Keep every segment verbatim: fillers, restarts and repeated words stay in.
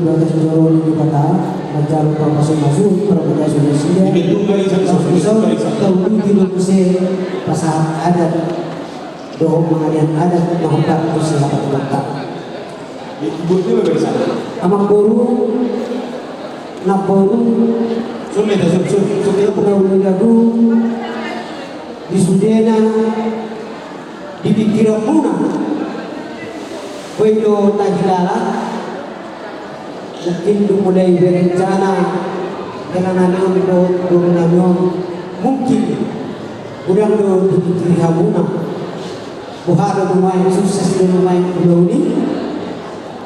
Bagas joro ni Debata, manjalo pasu-pasu, parbagas nasida. Dibentuk barisan, laos dibentuk barisan. Taruduti do muse pasahat adat dohot pangadian adat na hombar tu si hata kota. Dibuat dia barisan. Amangboru, namboru, sun, sun, sun, sun, sun, na uli ni agung, di sudena, di pikiranmuna. Boi do tahilala, mungkin dung mulai berencana, hela nami on dohot boru nami on, mungkin godang do dipikiri hamuna. Boha do nuaeng, sukses do nuaeng ulaon i.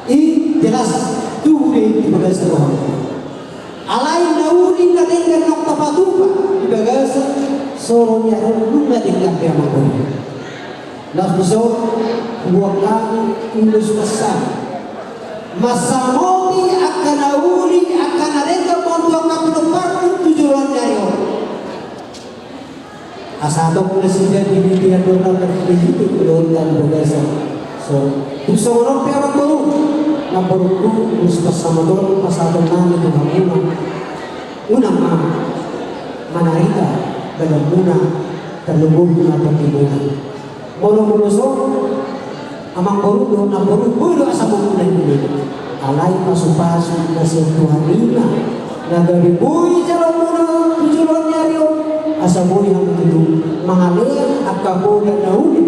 I jelas tubu do i di bagasan roha. Alai na uli na denggan naung tapatupa di bagasan soro ni ari on, nunga denggan be, amangboru. Laos dison, huboan hami ulos pansamot, mansamoti angka na uli, angka na denggan ma on tu angka pinomparmuna tu joloan ni ari on. Asa tong nasida di pikiran dorna marhite dohot di bagasan. So, tung songon on pe, amangboru, namborungku, ulos pansamot on pasahaton nami tu hamuna. Unang ma manarita badanmuna, tarlumobi ma tondimuna. Molo molo so, amangboru dohot namboru, boi do asa mamulai mule. Alai pasu-pasu na sian Tuhan i ma na gabe boi jaloonmuna tu joloan ni ari on, asa boi hamu tutu mangalean angka poda na uli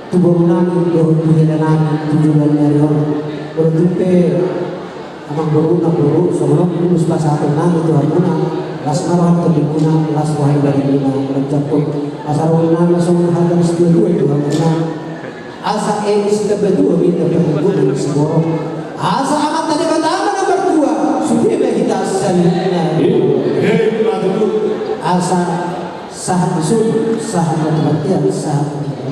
tu boru nami dohot tu hela nami tu joloan ni ari on. Molo tung pe, amangboru, namboru, songon on ulos pasahaton nami tu hamuna, las ma roha ni tondimuna, las roha ni badanmuna, manjangkon hasarolongan na songon hata ni situa-tua i tu hamuna. Asa, eh, situa-tua, eh, siborok. Asa Amanta Debata ma na martua, sude ma hita saluhutna. Asa sahat ni solu, sahat ma tu bontean, sahat ma tu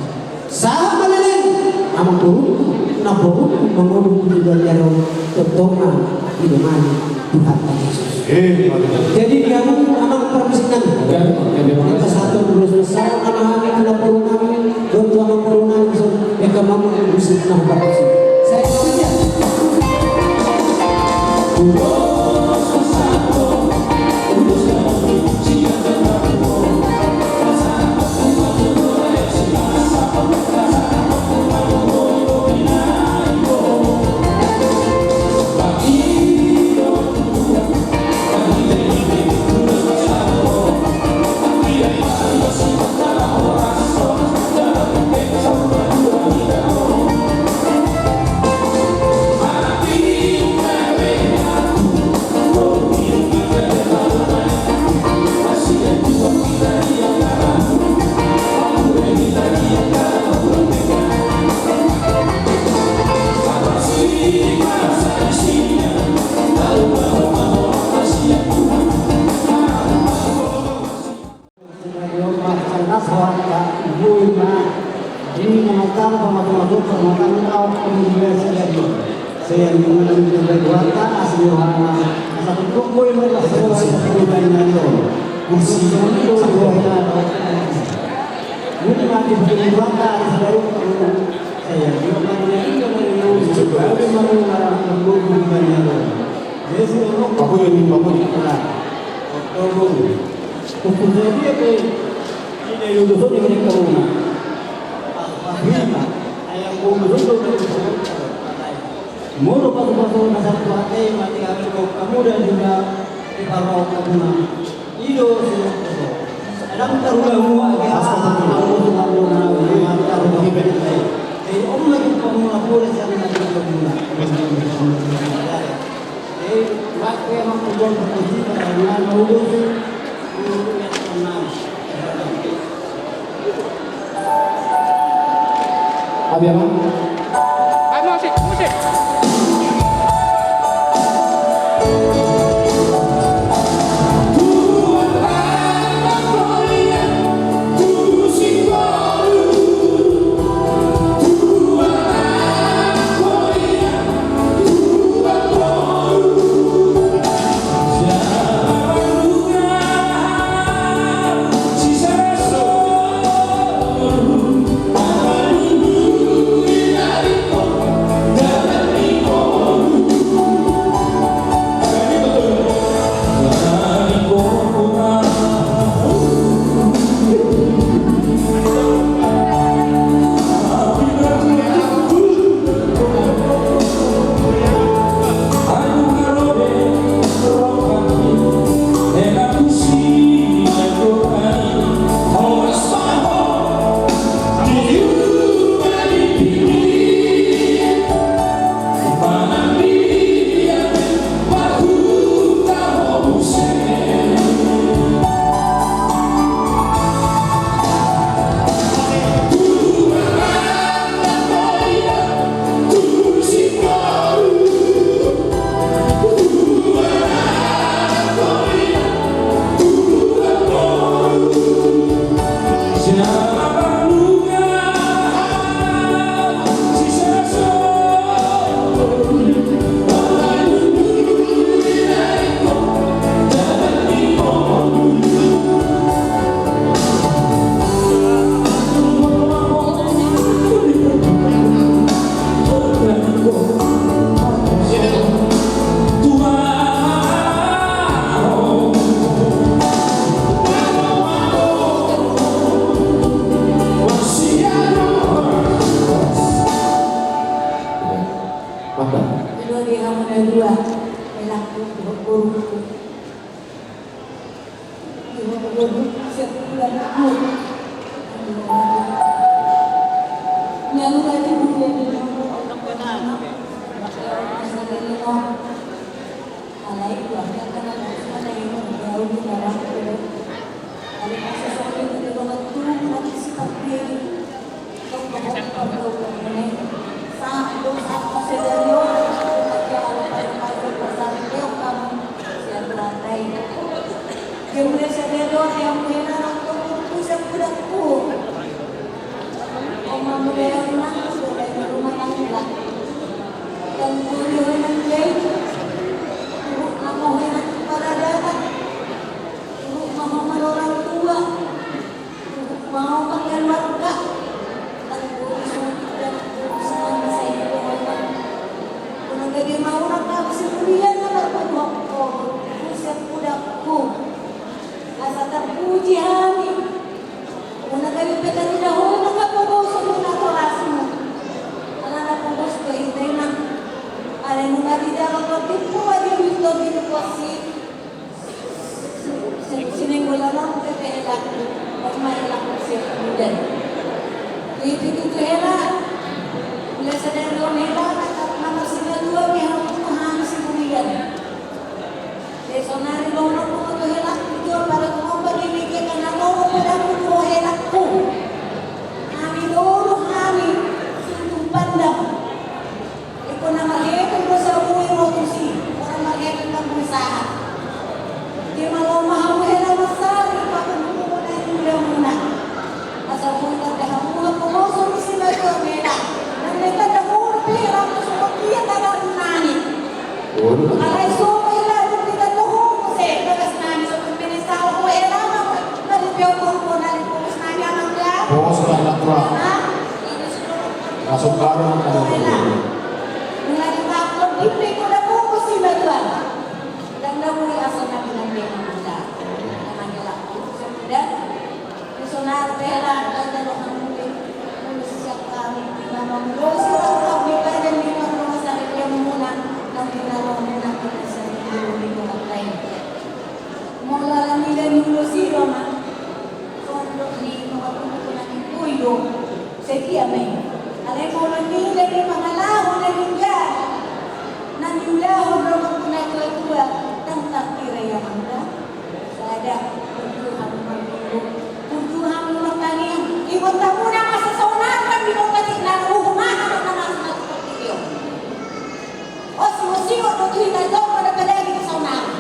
sahat ma leleng, amangborungku, namborungku, mangolu tu joloan ni ari on, tongtong ma didomani Tuhanta Jesus. Eh, jadi di hamu amang parmusik nami. Jadi, jadi, jadi. Pasahaton ulos pansamot nami tu namboru nami, dohot tu amangboru nami, so, eka mamuk musik na parmusik. Saya saja. Pakuni, pakuni. Molo pasu-pasu na sahat tu hata i ma tinggal di hamu dan juga di parroha hamuna. I do si. Adang tarula mua age. Jadi on lagi pamula pula sian na di hamuna. Abi, Amang. Musik, musik. Hela na dua, hela ku, borungku. Hela borungku, siap bulan ku. Nyanu lagi bulan ini. Alai dua, hela na dua, hela na dua. Mau keluarga, tanggung jawab dan urusan saya doang. Unang gabe mau na kami sendirian, anak buah kau, usia kudakku. Asa terpuji hami. Unang gabe pekan tidak hona kapogos, unang torasmu. Anak pogos ke itena. Ada nunga di dalam kopi, ada di kopi. Sinenggolan on pe hela, on ma hela siap bulan. Di pitu tu hela, ula sadari on hela, na marsinadua be hami tu hami siburian. Di sonari lomo tu hela, tu apala tu opa di meja kana lomo pada tu hela ku. Hami doru hami, situ pandang. Ingkon na marhepeng do sabui ro tusi, orang marhepeng na berusaha. Dia malo ma hamu hela marsari, pakai buku na yang muda muna. Asa bui tanda hamu hamu ngosong isi baju beda. Dan mereka dah murpi, lalu semua dia tak ada nani. Alai so hela, kita tuh se, bagas nani, so pemene salah, hela ma, dari pion pun nani, pun nani, anak ya. Pos, anak tua. Hah? Masuk baru, anak tua. Nunga ditakon, di pe ko da bungkus si batuan. Dang da muli asa na pinandehan na manda. Na mangelak. Sudah. Di sonari pe hela, ada lo hamuli. Mulu siap kami, di mana mulu siap kami, badan di mana rumah sakit yang muna, nang di dalam muna, kita sendiri di rumah lain. Molo ala ni da ni ulos i do ma. Pondok ni nunga pondok na ni boi do. Setia ma i. Alai molo ni da ni pangalaho na ni da. Na ni ulaho do na tua-tua. Dang tarkira i amang da. Sada. Burju hamu marminggu. Burju hamu martangiang. Ibon tamu na masa saunatan di bawah katik na ruhu maha na masa na tukar video. O, singot-singot do tu hita, jom pada padagi tu saunari.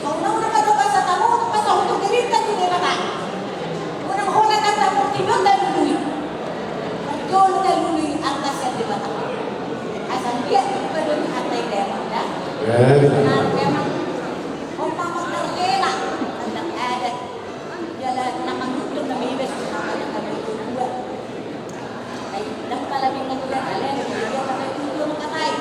Saunari na mata basa tamu, tu basa hutu gerita tu Debata. Unang holan na tamu, timbang dalului. Parjolo dalului arta sian Debata. Asa dia tu padon hata i da, ya, Bang, da? Ya, ya. Nah, memang. Om, mamang terlela. Tentang adat. Jala na mangutung na mebes tu hata na kami dua. Ai, dang pala bingung dia kalian, dia pakai tujuh mengkatai.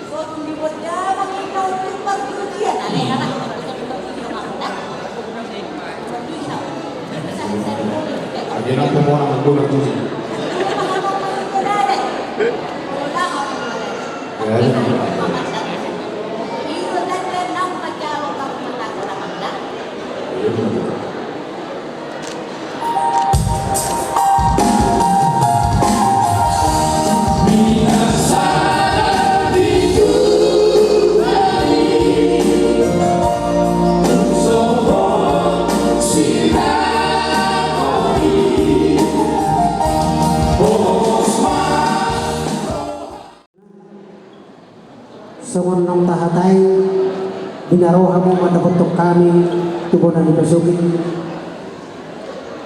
Suatu dibuat jalan kita untuk perjudian, ale anak untuk perjudian, maka. Perjudian. Bisa, bisa dibuat. Aja nak pemona menggunakan tujuh. Kalau dah, kalau dah. Ya, ya. Iya, dan, dan, dan, apa, kalau, kalau, kalau, Songon naung tahatai, di na ro hamu mandapothon hami tu bona ni pasoki.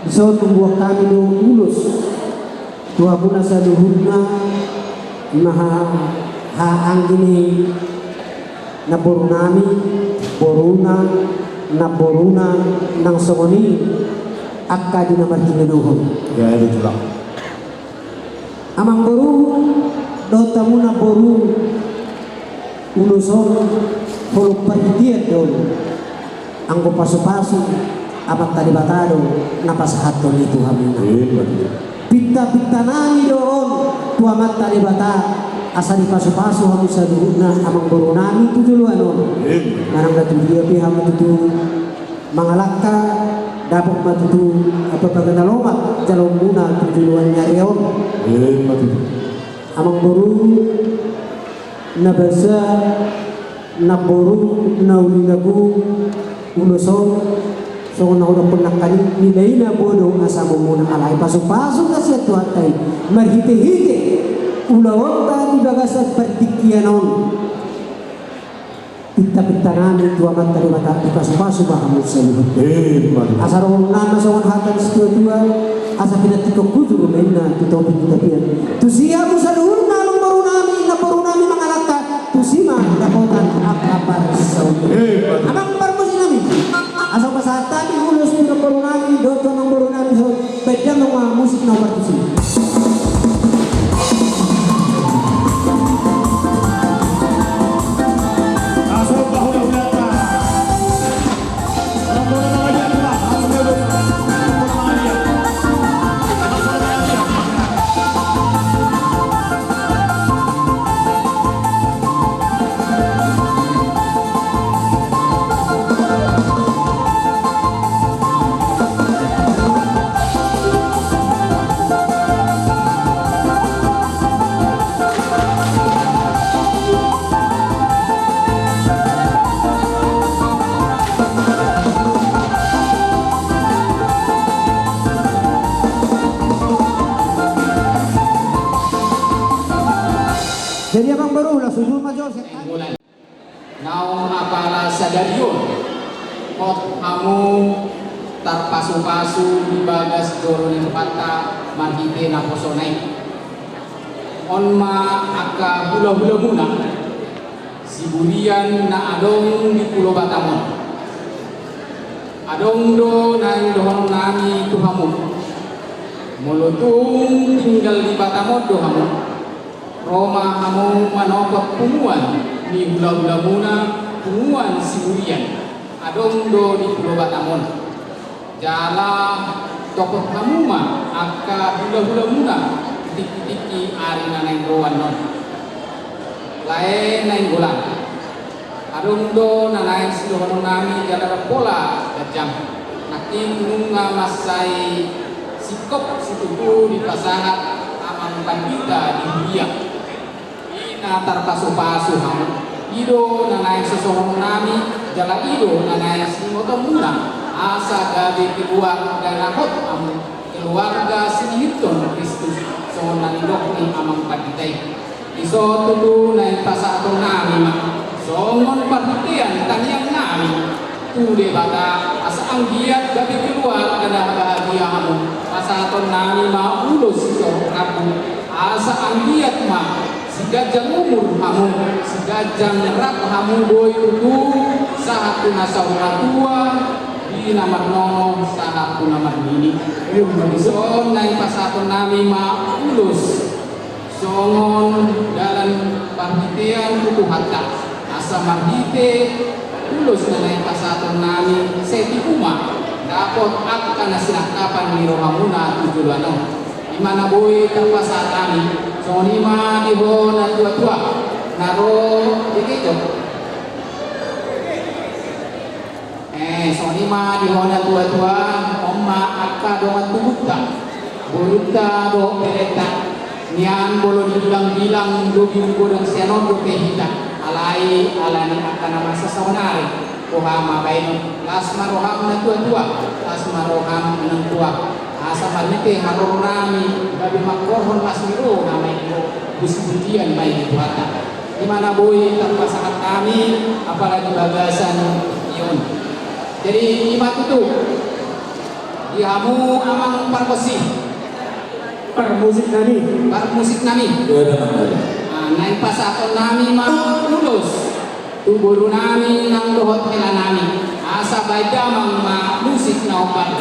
Dison mambuat hami do ulos tu hamuna saluhutna, ima ha, haha anggi ni namboru nami, boruna, namboruna, nang songon i angka di na martinodohon. Ya, betul lah. Amangboru dohot hamu namboru, ulos on holong parhitean do on. Anggo pasupasu Amanta Debata do na pasahathon i tu hamuna. Iya. Pintapinta nami do on tu Amanta Debata. Asa dipasupasu hamu saluhutna amangboru nami tu joloan on. Manang na tu dia pe hamu tutu mangalangka, dapot ma tutu parbagasan na lomak jaloonmuna tu joloan ni ari on. Amangboru, na basa, namboru, na uli na gogo, ulos on, songon na hudokkon nangkaning, nilaina bodo asa mumuna, alai pasupasu na sian Tuhanta i, marhitehite ulaonta di bagasan partingkian on. Pintapinta nami tu Amanta Debata, dipasupasu ma hamu saluhutna. Asa dohonon nami ma songon hata ni situatua, asa pinantikhon hujur ma inna tu topi ni tapian. Tusi hamu saluhutna amangboru nami, namboru nami mangalangka, tusi ma dapotan angka parsaulian. Amang parmusik nami, asa pasahat hami ulos tu namboru nami dohot tu amangboru nami, so baen damang ma musik na partusi. Jadi amangboru, langsung dulu maju. Naung apala sadari on, hot hamu tarpasupasu di bagas joro ni Tuhanta marhite naposona i. On ma angka hulahulamuna siburian na adong di Pulo Batam on. Adong do naeng dohonon nami tu hamu. Molo tung tinggal di Batam on do hamu, ro ma hamu manopot punguan ni hulahulamuna, punguan siburian adong do di Pulo Batam on. Jala topot hamu ma angka hulahulamuna di tingki ari na naeng ro annon. Lae nainggolan, adong do na naeng sidohonon nami jala rap pola ganjang. Nangkin nunga mansai singkop situtu dipasahat amang pandita di huria. I na tarpasupasu hamu. I do na naeng sisongon nami, jala i do na naeng siningotonmuna, asa gabe keluarga na hot hamu, keluarga sinihiton Kristus, songon na nidok ni amang pandita i. Dison tutu naeng pasahaton nami ma songon parhitean tangiang nami tu Debata, asa anggiat gabe keluarga na bahagia hamu. Pasahaton nami ma ulos sitorop rambu, asa anggiat ma siganjang umur hamu, siganjang rap hamu boi tutu sahat tu na saur matua, di na marnono sahat tu na marnini. Dison naeng pasahaton nami ma ulos songon dalan parhitean tu Tuhanta, asa marhite ulos na naeng pasahaton nami, sai tibu ma dapot angka na sinangkapan ni rohamuna tu joloan on. I ma na boi tarpasahat hami, songon i ma di ho na tuatua na ro di gereja. Eh, songon i ma di ho na tuatua, on ma angka dongan tubunta, borunta dohot berenta. Nian molo dibilangbilang, lobing godang sian on dope hita. Alai ala ni angka na masa saonari, boha ma baenon, las ma roham na tuatua, las ma roham nang tua. Asa marhite haroro nami gabe mangkorhon las ni roha ma i, puji-pujian ma i di Tuhanta. I ma na boi tarpasahat hami, apala di bagasan i on. Jadi i ma tutu di hamu amang pargonsi, parmusik nami, parmusik nami. Ah, naeng pasahaton nami ma ulos tu boru nami nang dohot hela nami, asa baen damang ma musik na hombar.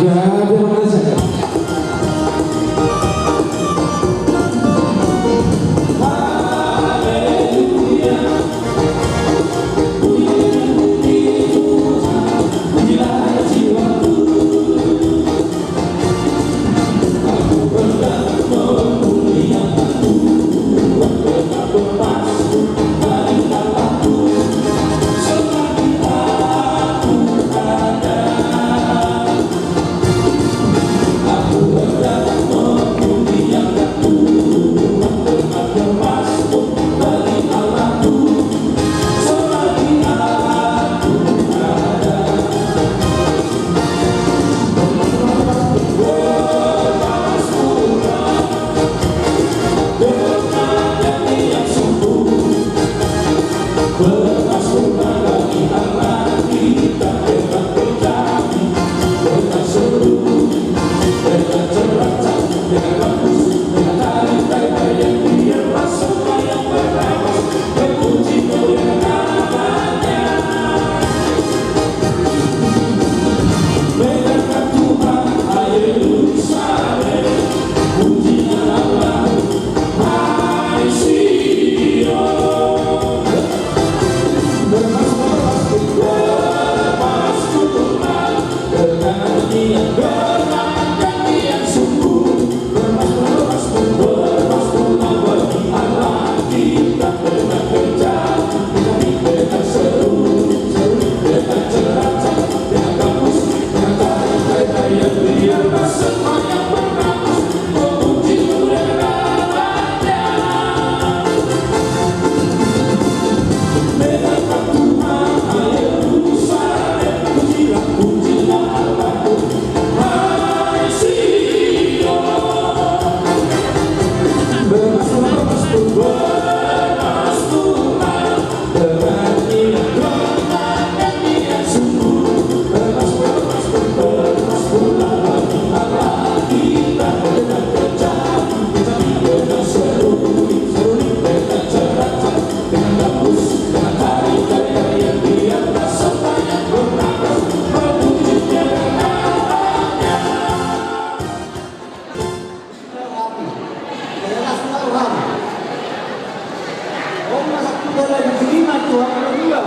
Om ma satu dalam lima Tuhan kedua.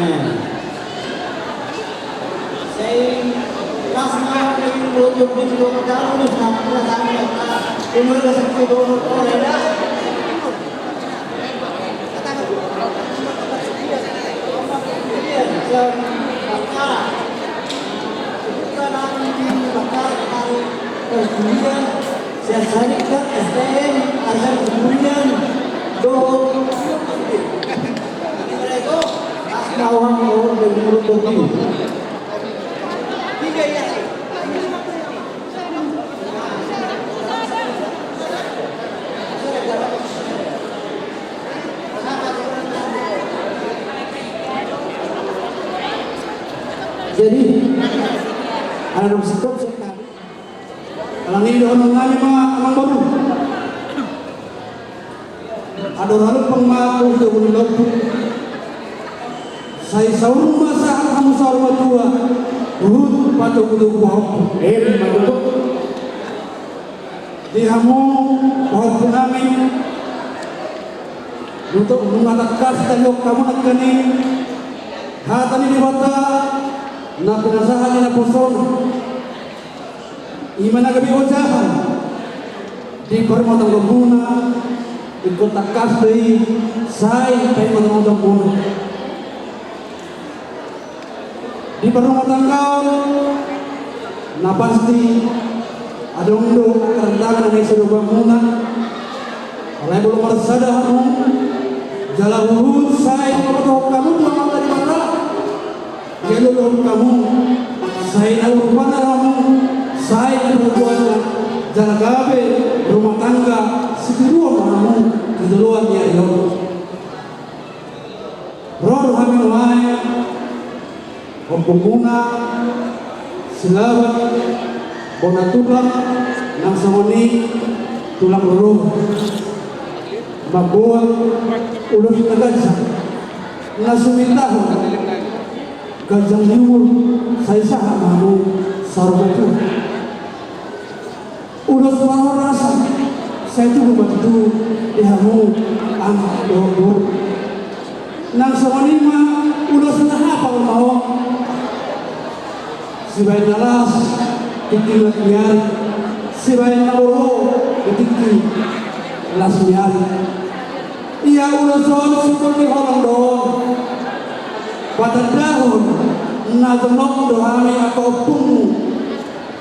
Eh. Saya kasih nama dari Tuhan di dua tahun, nah, kita tanya, Pak. Ini udah satu tahun, oh, ya. Jadi, anak stop sekali. Alani i dohonon nami ma amangboru. Andorang lumpang ma tu togu ni lombu. Sai saur ma sahat hamu saur matua, huhut patogutogu pahompu. Emma tutu. Di hamu pahompu nami, nunga tangkas didok hamu nangkaning hata ni Debata na pinasahat ni naposona. I ma na gabe ojahan di parrumatanggaonmuna, ingkon tangkas do i sai paima na ojahanmuna. Di parrumatanggaon na pasti adong do angka tantangan na naeng sidohononmuna. Alai molo marsada hamu jala huhut sai mangkatahon hamu tu Amanta Debata. Ia lolo hamu, sai na urupanna hamu, sai na urupanna, jala gabe rumah tangga sitiruon hamu di joloan ni ari on. Ro do hami nuaeng, ompungmuna, Silaban, bona tulang, nang songon i tulang rorobot. Mamboan ulos na ganjang, na sumitahon ganjang ni umur, sai sahat ma hamu saur matua. Ulos parhorasan, sai tubu ma tutu di hamu anak dohot boru. Nang songon i ma ulos na hapal ma on. Sibaen na las tingki las ni ari, sibaen na borngin tingki las ni ari. Ia ulos on simbol ni holong do on, patandahon na jonok do hami angka ompungmu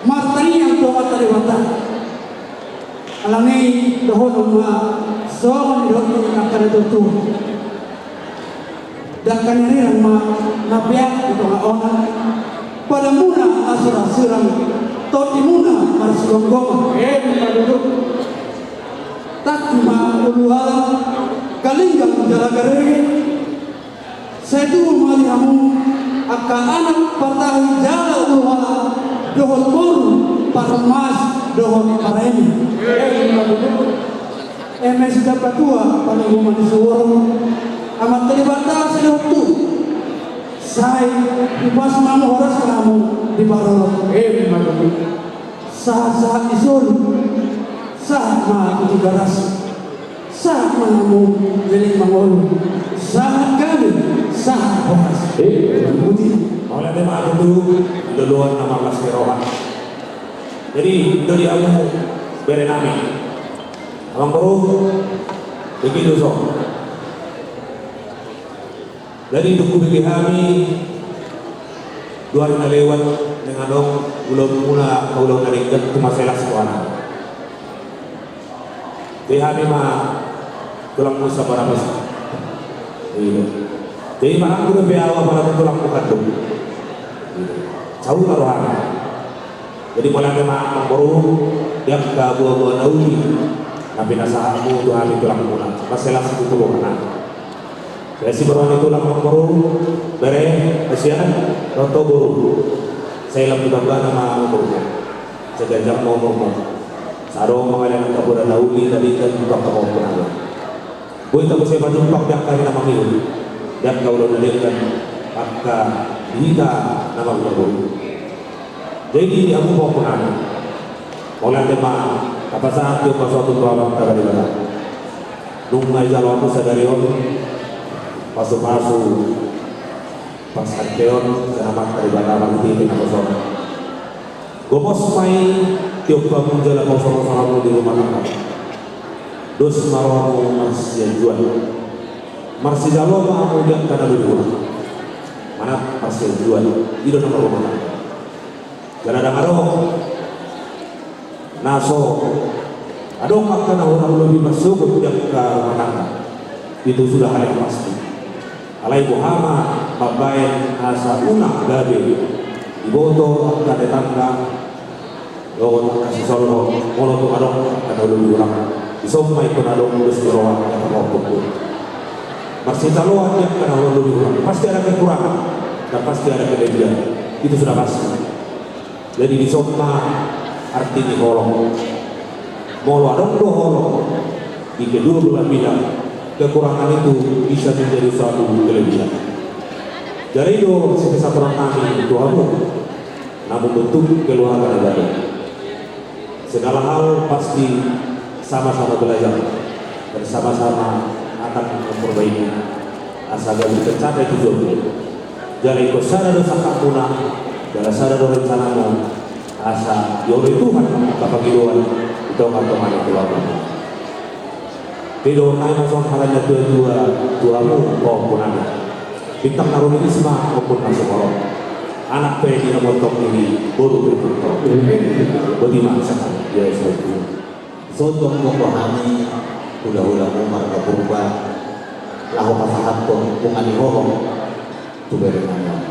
martangiang tu Amanta Debata. Alani i dohonon ma songon nidok ni angka na tuatua. Dangka ni arirang ma na peak di tonga onan, badanmuna na sirang-sirang, tondimuna marsigomgoman. Emma tutu. Tangki ma ulualam, galinggang jala garege. Sai tubu ma di hamu angka anak partahi jala ulualam, dohot boru parmas dohot pareme. Emma tutu. Eme sitambatua panunggungan ni suhut, Amanta Debata silehon tubu. Sai hupas ma hamu horas hamu di parorot. Emma tutu. Sahat-sahat ni solu, sahat ma tu Tigaras, sahat ma hamu leleng mangolu, sahat gabe, sahat horas. Emma tutu. Mauliate ma tutu di loloan na marlas ni roha. Jadi, do di hamu bere nami. Amangboru, begitu so. Jadi, dung hubege hami dua ari na lewat, naeng adong ulaonmuna, ulaon na denggan, tu masalah sikola. Jadi hami ma tulangmu sabarabas. Iya. Jadi manang tu dope au apala tu tulangmu kandung. Iya. Saur ma rohana. Jadi mauliate ma amangboru, di angka boa-boa na uli na pinasahatmu tu hami tulangmuna, mansai las tu tubuna. Jadi sibaruan ni tulang amangboru, bere, hasian, ronto boru. Sai lam di bambana ma amangboru. Sai ganjang ma umurmu. Sai adong ma angka boa na uli na denggan tu angka pahompu nami. Boi tabo sai pajumpang di angka ari na mangihut, di angka ulaon na denggan, angka di hita na marhobas. Jadi di hamu pahompu nami, mauliate ma, tapasahat ma hami tu Amanta Debata. Nunga dijalo hamu sadari on pasupasu parsantaion sian Amanta Debata marhite naposona. Gomos ma i tiop hamu jala pausur-usur hamu di rumah tangga. Dos ma rohamu marsianjuan. Marsijalo ma hamu di angka na lobi hurang. Manat marsianjuan. I do na marrumah tangga. Jala ndang adong na so adong angka na hurang lobi marsogot di angka rumah tangga. Itu sudah hal yang pasti. Alai boha ma mambaen asa unang gabe diboto angka tetangga dohot angka sisolhot molo tung adong angka na lobi hurang. Dison ma ingkon adong dos ni roha na pangkophon. Marsijaloan di angka na lobi hurang pasti ada kekurangan dan pasti ada kelebihan. Itu sudah pasti. Jadi dison ma arti ni holong. Molo adong do holong di kedua belah pihak, kekurangan itu bisa menjadi suatu kelebihan. Jadi do sipesatoran nami tu hamu na membentuk keluarga na baru. Segala hal pasti sama-sama belajar dan sama-sama akan memperbaiki. Asa gabe tercapai tujuanmu. Jala ingkon sada do sangkapmuna, jala sada do rencanamuna, asa dioloi Tuhan angka pangidoan di tonga-tonga ni keluarga. Pe dohononnami ma songon hata ni natua-tua tu hamu pahompunami. Bintang na rumiris ma ombun na sumorop. Anak pe di hamu antong, boru pe antong. Boti ma sangkap. Ia, so. Dison tung do hami hula-hulamu marga Purba laho pasahathon bunga ni holong tu berenami on.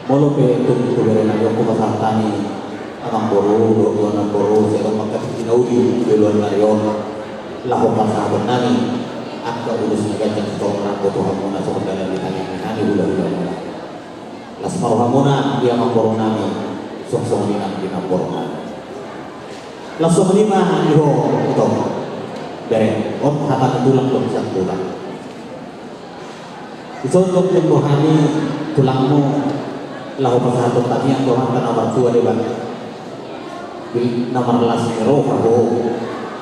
Molo pe tung tu berenami on hupasahat hami amangboru dohot tu namboru sai adong mangkatai na uli di ulaon ni ari on laho pasahatonnami angka ulos na ganjang sitongtong rambu tu hamuna songon dalan ni tangiang ni hami hula-hulamuna. Las ma rohamuna di amangborunami, suang songon i nang di namborunami. Laos songon i ma di ho, ito. Bere, on hata ni tulang dohot siampudan. Dison tung do hami tulangmu laho pasahathon tangiang tu Amanta na martua Debata. Di na marlas ni roha ho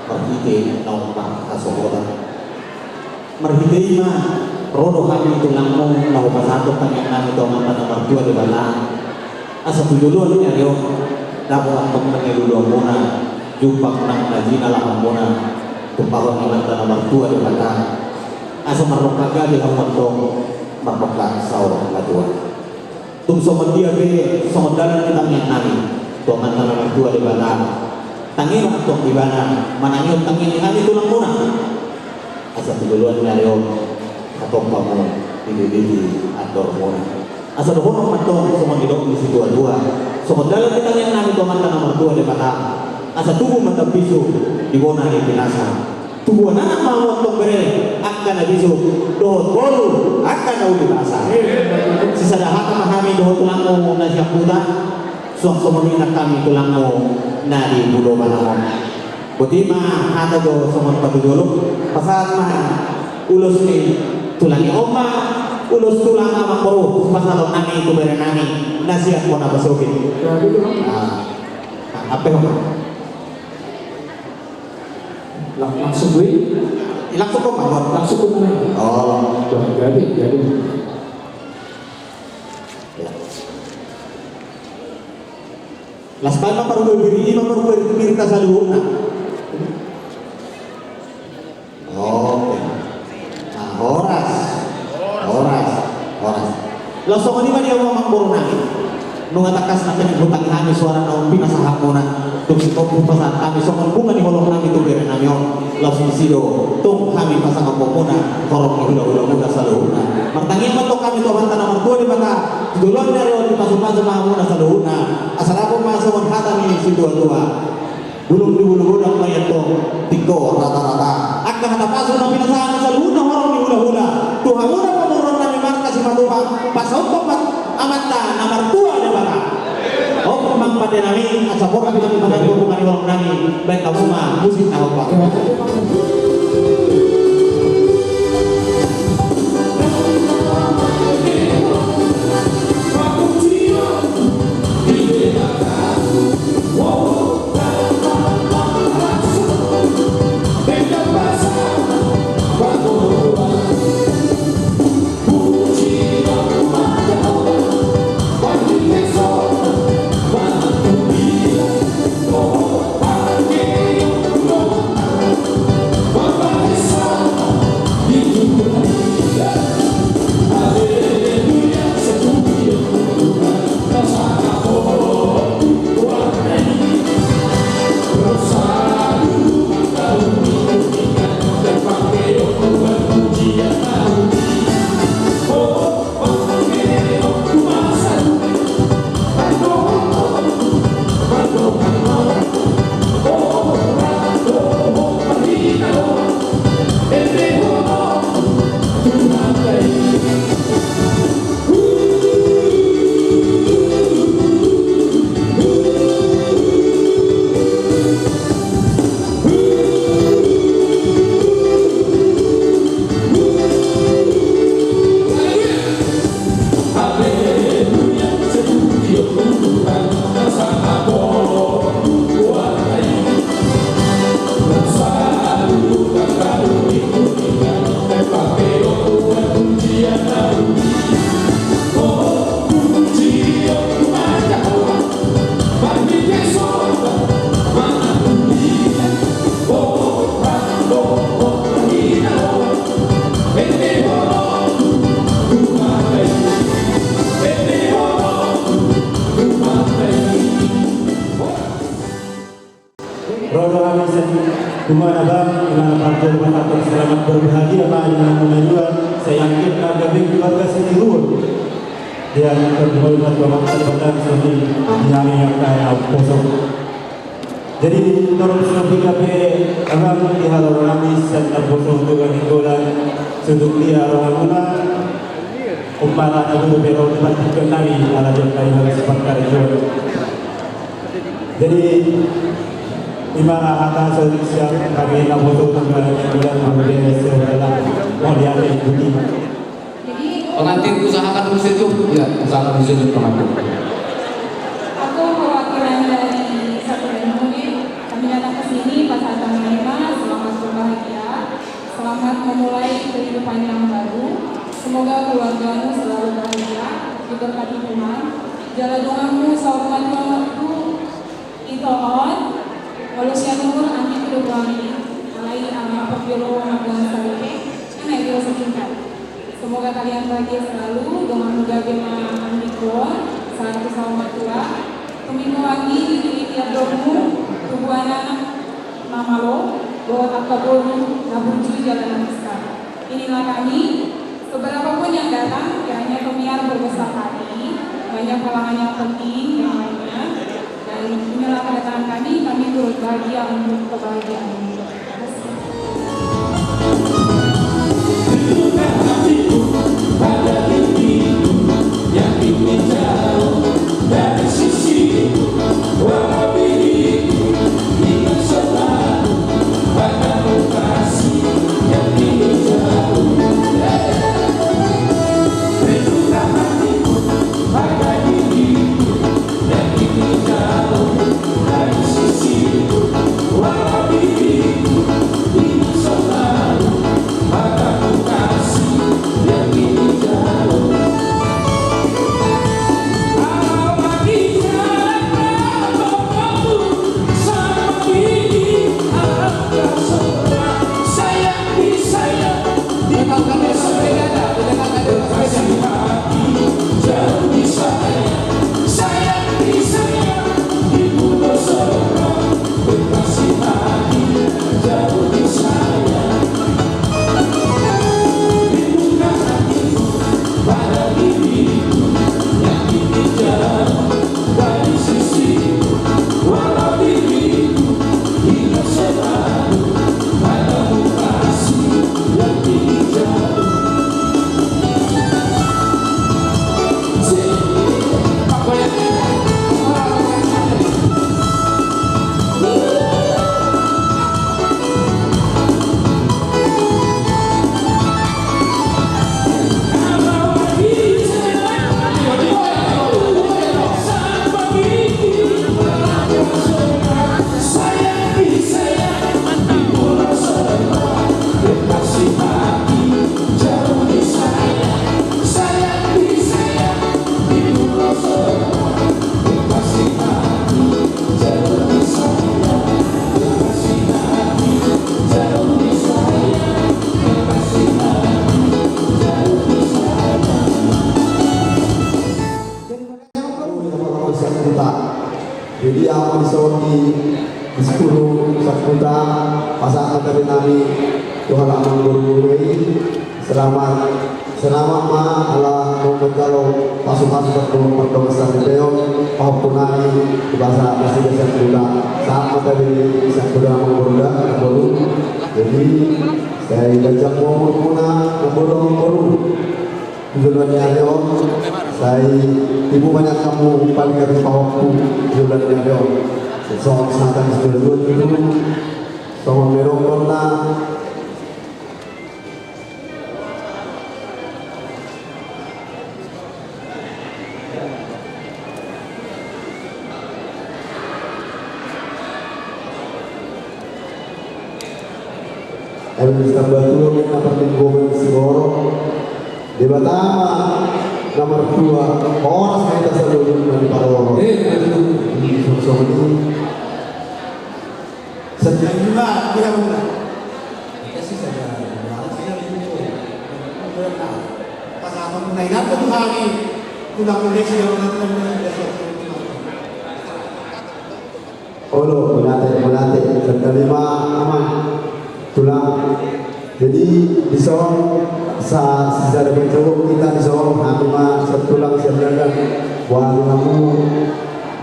marhite naung marhasohotan. Marhite i ma ro do hami tulangmu laho pasahathon tangiangnami tu Amanta na martua Debata. Asa tu joloan ni ari on dapot antong na niluluanmuna, jumpang nang na jinalahanmuna, tumpahon ni Amanta na martua Debata. Asa mardongka gabe hamu antong, mardongka saur matua. Tung songon dia pe songon dalan ni tangiangnami tu Amanta na martua Debata. Tangi ma antong Ibana manangihon tangiang ni hami tulangmuna. Asa tu joloan ni ari on hatop hamu dililiti andormuna. Asa dohonon ma antong songon nidok ni situa-tua, songon dalan ni tangiangnami tu Amanta na martua Debata. Asa tubu ma tambisuk di bona ni pinasa. Tubuan anak ma hamu antong bere angka na bisuk, dohot boru angka na uli basa. Sisada hata ma hami dohot tulangmu na siampudan, suang songon i nang hami tulangmu na di Pulo Batam on. Boti ma hata jo songon patujolo, pasahat ma ulos ni tulang i, on ma ulos tulang amangboru pasahatonnami tu berenami na sian Bona Pasogit. Ah, ampe on ma. Lang-, langsung gue. Langsung kau bangun. Langsung kau bangun. Oh. Wah, jadi, jadi. Ya. Las Palma parubai biri, ima parubai biri ta saluhutna. Oke. Nah, horas. Horas. Horas. Laos songon i ma di hamu amangborunami. Nunga tangkas nangkin hutangi hami suara naung pinasahatmuna. Tung sitongtong pasahat hami songon bunga ni holongnami tu berenami on. Laos disi do tung hami pasangaphonmuna horong ni hula-hulamuna saluhutna. Martangiang ma antong hami tu Amanta na martua Debata. Tu joloan ni ari on dipasu-pasu ma hamuna saluhutna. Asa dapot ma songon hata ni situa-tua. Bulung di bulu godang ma i antong, tingko rata-rata. Angka hata pasu na pinasahat ni saluhutna horong ni hula-hula. Tu hamuna pamoruonnami marga Simatupang, pasahathon ma Amanta na martua Debata. On ma pandenami, asa borhat hami manangihon bunga ni holongnami, baen hamu ma musik na hombar. Di hami na muna i, sai anggiat na gabe keluarga sitiruon. Di hami na muna i, di hami angka naposo. Jadi torus ma hita pe, amang, di haroro nami sian naposo tu hami holan, suhut di haroro muna. Umpama na dulu pe ro di partingkian nami, ala jam nami harus parkarejoan. Jadi, ima hata saluhut sian hami naposo tu hami holan, mauliate sian holan, mauliate. Jadi, pengantin usahakan dulu sejuk, ya, usahakan dulu sejuk pengantin. Aku perwakilan dari Satu Band Muda, kami datang ke sini pas ada Naima, selamat berbahagia, selamat memulai kehidupan yang baru, semoga keluargamu selalu bahagia, diberkati Tuhan, jala donganmu saur matua tu ito on, molo sian umur anggi tu dohot hami, alai ala portibi on marga saripe, kan ae dua setingkat. Semoga kalian bahagia selalu, donganmu gabe ma anggi on, sahat tu saur matua. Tumimbo anggi di tiap domu, tubu anak na malo, dohot angka boru na burju jala na pintar. Inilah kami, seberapa pun yang datang, kiranya Tomiar berbesar hati, banyak halangan yang penting, yang lainnya. Dan inilah kedatangan kami, kami turut bahagia untuk kebahagiaan. Terima kasih. Jadi, ahu ma dison di Sipuru Sakuta, pasahat ma tabe nami tu halak amangboru i. Selamat, selamat ma ala naung manjalo pasupasu pardongansaripeon, pahompu nami tu basa nasida Sakuta. Sahat ma tabe di Sakuta, amangboru da, amangboru. Jadi, sai ganjang ma umurmuna, amangboru, amangboru. Di joloan ni ari on, sai tibu ma nian hamu paling gabe pahompu di joloan ni ari on. Sai songon sahatan ni sijolo-jolo tutu, songon na nidokkon na. Amen. Sitamba tulang ninna parlinggoman sigorok. Debata ma na martua, horas ma hita saluhutna diparorot. Eh, betul. Songon i. Sedih. Terima kasih, saya. Terima kasih, saya. Pas apa pun lain apa tuh hari? Pulang ke Indonesia, orang nanti. Olo, mauliate, mauliate. Sangkali ma, amang. Tulang. Jadi, dison sa sisada bercobok hita dison, hami ma sian tulang Sinaga, boha ni hamu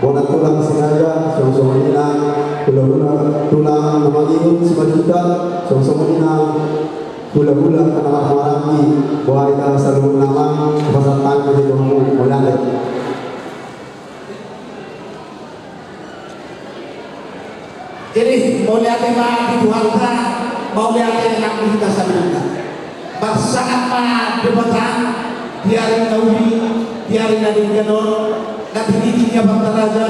bona tulang Sinaga, songon songon i nang hulahula tulang na mangihut Simanjuntak, songon songon i nang hulahula na marhahamaranggi, boha hita saluhutna ma, pasahat hami ma di hamu, mauliate. Jadi, mauliate ma di Tuhanta, mauliate nang di hita saluhutna. Marsahat ma Debata di ari na uli, di ari na denggan on, na tiniti ni Amanta Raja,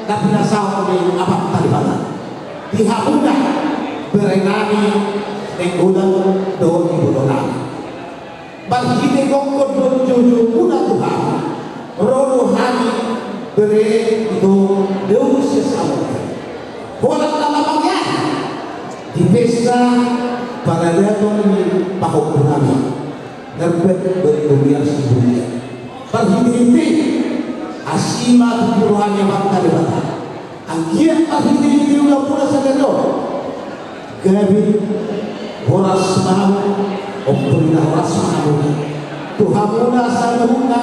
na pinasahat ni Amanta Debata. Di hamuna, bere nami, Nainggolan dohot iboto nami. Marhite gokhon dohot joujou muna tu hami, ro do hami bere ito dao sian Samosir. Holan na lamang i aha? Di pesta paradaton ni pahompu nami. Herbert dohot Tobias Siburia. Marhitehite asi ma tu roha ni Amanta Debata. Anggiat marhitehite ulaonmuna sadari on, gabe horas ma hamu, ompung na horas ma hamu. Tu hamuna saluhutna,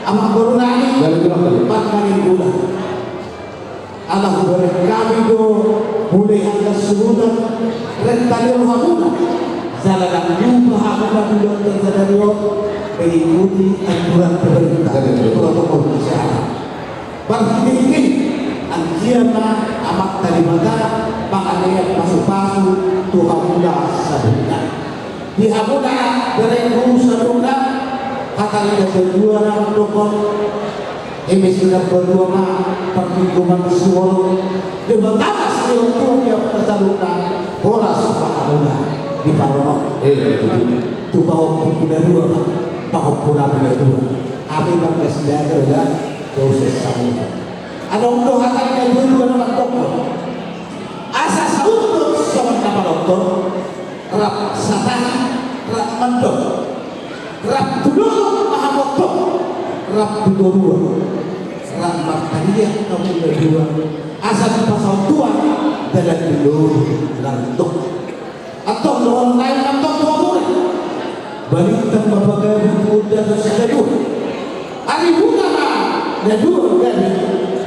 amangboru nami, Nainggolan. Ala hubereng hami do mula i hata saluhutna, renta ni rohamuna. Jala ndang lupa hamuna di ulaon sadari on, mengikuti aturan pemerintah, protokol kesehatan. Marhitehite i, anggiat ma Amanta Debata mangalehon pasupasu tu hamuna saluhutna. Di hamuna berengku saluhutna, hata ni na dua na mandokkon, eme si na dua ma parmingguan siborok, Debata ma silehon Tuhan di hamuna saluhutna, horas ma hamuna di parorot. Eh, tu pahompu na dua ma, pahompu nami na dua. Hami marga Sinaga da, dohot Samosir. Adong do hata ni na dua na mandokkon. Asa saut do songon na manonton, rap satahi, rap mandok. Rap tu dolok ma hamu antong, rap tu toruan. Rap martangiang hamu na dua. Asa dipasaut Tuhan dalan ni ngolu na ro. Antong dohonon nami ma antong tu hamuna. Balintang ma pagabe tu hundul ni sidadua. Ari muna ma na dua gabe,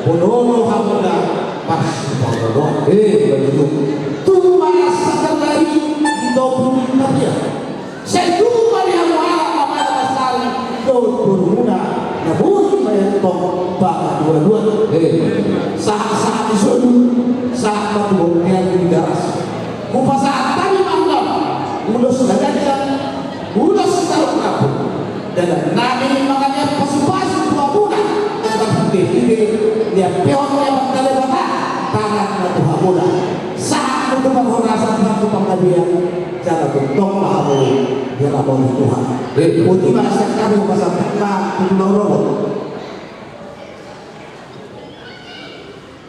bolon do hamuna marsipaolooloan. Eh, begitu. Tubu ma sanggar ni ari di tobu ni tapian. Sai tubu ma di hamu halak Amanta Sari dohot borumuna na boi ma antong pangaduaduan. Eh. Sahat-sahat ni solu, sahat ma tu bontean ni Tigaras. Hupasahat hami ma antong ulos na ganjang, ulos na rap-rap. Dalan nami mangalehon pasupasu tu hamuna, marhitehite niampehon ni Amanta Debata tanganna tu hamuna. Sahat ma tu parhorasan, sahat tu panggabean, jala tongtong ma hamu diramoti Tuhan. Boti ma sian hami, hupasahat ma tu na ro.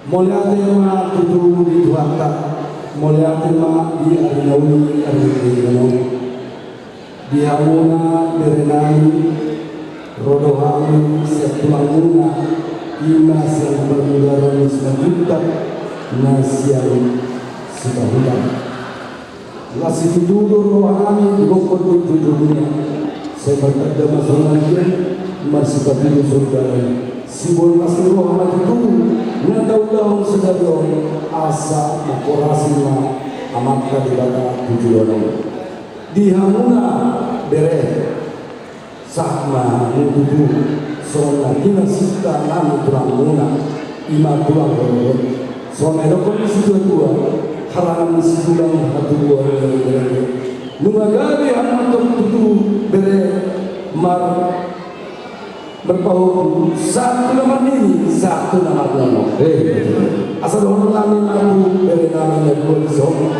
Mauliate ma tutu di Tuhanta, mauliate ma di ari na uli, ari na denggan on. Di hamuna bere nami, ro do hami sian tulangmuna, i ma sian parmudaran ni Simanjuntak, na sian Sitahutan. Las situtu do roha nami di gokhon dohot joujou muna. Sai martanda ma songon i, marsipatudu songon i. Sibolas ni roha ma tutu na taulahon sadari on, asa mangkorasi ma Amanta Debata tu joloan on. Di hamuna bere, sahat ma hamu tutu songon na pinasinta nami tulangmuna, i ma tulang rorobot. Songon na nidok ni situatua, harangan ni situlang hatubuan ni renggerengge. Nunga gabe hamu antong tutu bere mar-, marpahompu, sahat tu na marnini, sahat tu na marnono. Eh, asa dohonon nami ma tu bere nami na dua dison.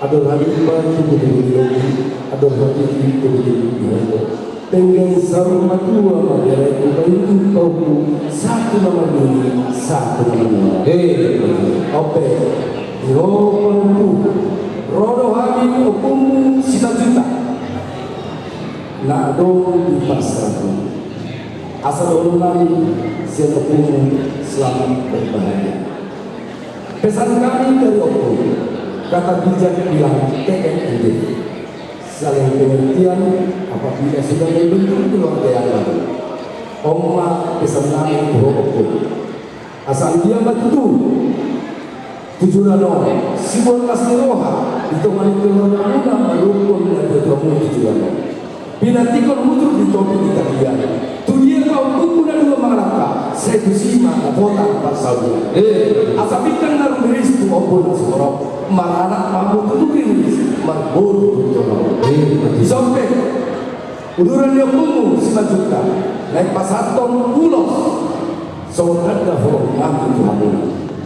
Adong hami tu butubutu ni lobi, adong hami tu butubutu ni lobi. Denggan saur matua ma bere, bayu pahompu, sahat tu na marnini, sahat tu na marnono. Eh, ope, di ho pahompu, ro do hami ompungmu Simanjuntak. Na adong di pasar. Asa dohonon nami sian ompungmu, selamat berbahagia. Pesan kami dari ompung, kata bijak bilang tetek bibir. Saling pengertian apabila sudah terbentuk keluarga yang baru. On ma pesan nami tu ho ompung. Asa anggiat ma tutu tu joloan on siboan las ni roha di tonga ni keluargamuna, marumpun na dua tuamu tu joloan on. Pinantikhon hujur di topi ni tapian. Tu dia ma ompungku na dua mangalangka, sai tusi ma na potang parsaulian. Eh. Asa pinggan na rumiris tu ompung na sumorop, maranak ma hamu tutu riris, marboru tu joloan on. Eh, betul. Dison pe uduran ni ompungmu Simanjuntak, naeng pasahathon ulos songon tanda holong nami tu hamu.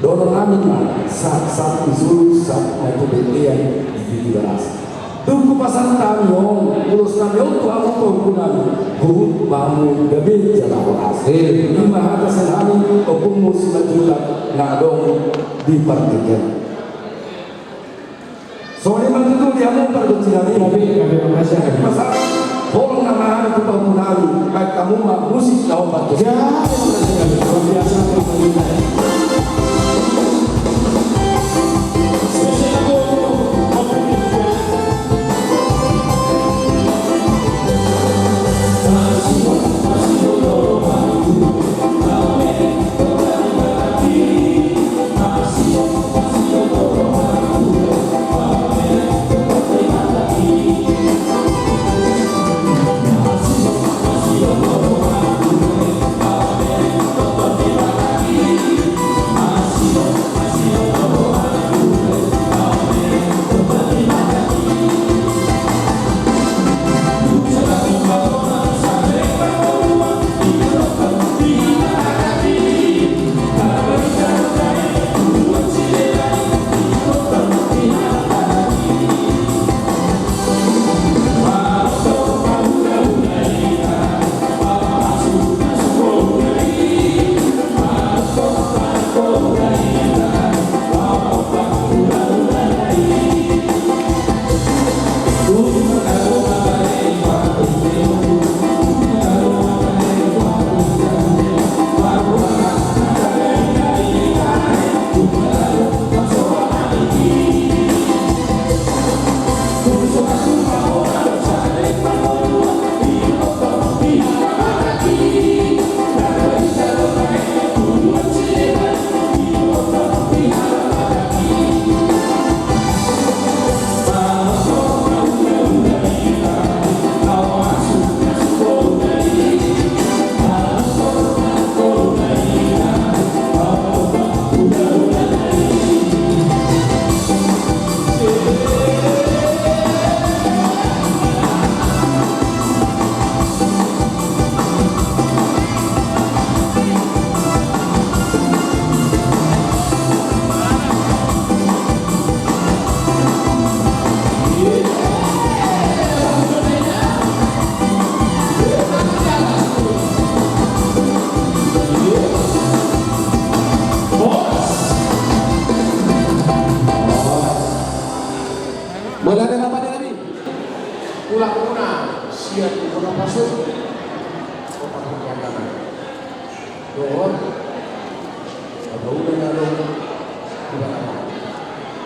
Dohonon nami ma, sahat-sahat ni solu sahat ma tu bontean di Tigaras. Tung hupasahat hami on, ulos nami on tu hamu pahompu nami, huhut ma hamu gabe jala horas. Eh. I ma hata sian hami ompungmu Simanjuntak na adong di partingkian. Songon i ma tutu di hamu pargonsi nami. Gabe, gabe, makasih, gabe. Pasahat holong nami tu pahompu nami, baen hamu ma musik na hombar tu. Ya, luar biasa, luar biasa. Mauliate ma di hami. Ulaonmuna sian Kota Pasu, Kota Pekanbaru. Dohot pambahenan na adong di Batam.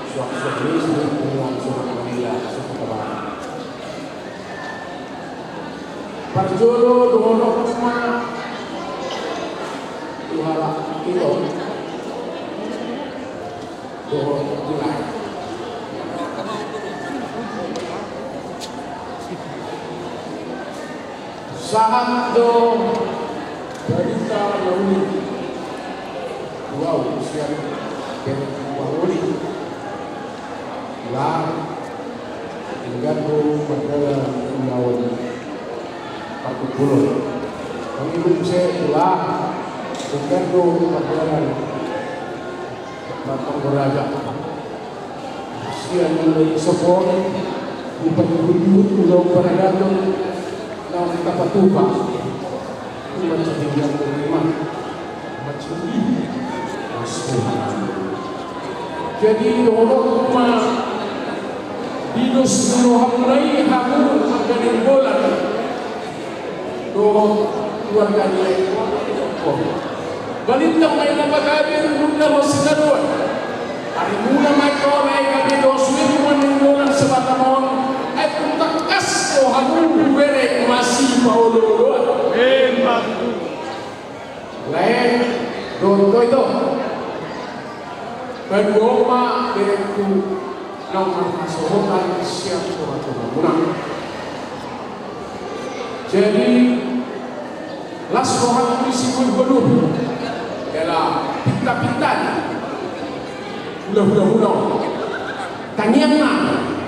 Suang-suang ni sude punguan Sumatera Barat. Parjolo dohononku ma tu halak ito. Dohot tu lae. Sahat do barita na uli tu ahu sian paholi. Ula, denggan do mardalan ulaon partuburon. Mangihut muse ula, denggan do mardalan marpanggoraja. Sian mulai sopo on, hupaihutihut ulaon paradaton naung tapatupa. Ima jadi yang terima. Mas Tuhan. Jadi dohononku ma, di dos ni rohamuna i hamu marga Nainggolan dohot keluarga ni ahu. Balintang ma i na pagabe, rungutna ma sitadoan. Arimuna ma i, tona i gabe dos ni roha Nainggolan se-Batam on. Ai tung tangkas Hamu bere masipaolooloan. Lae, dohot ho ito. Paduahon ma berengku naung marhasohotan sian tongatongamuna. Jadi, las rohangku disi, boi, boi. Jala pintapinta ni hulahula muna on. Tangiangna,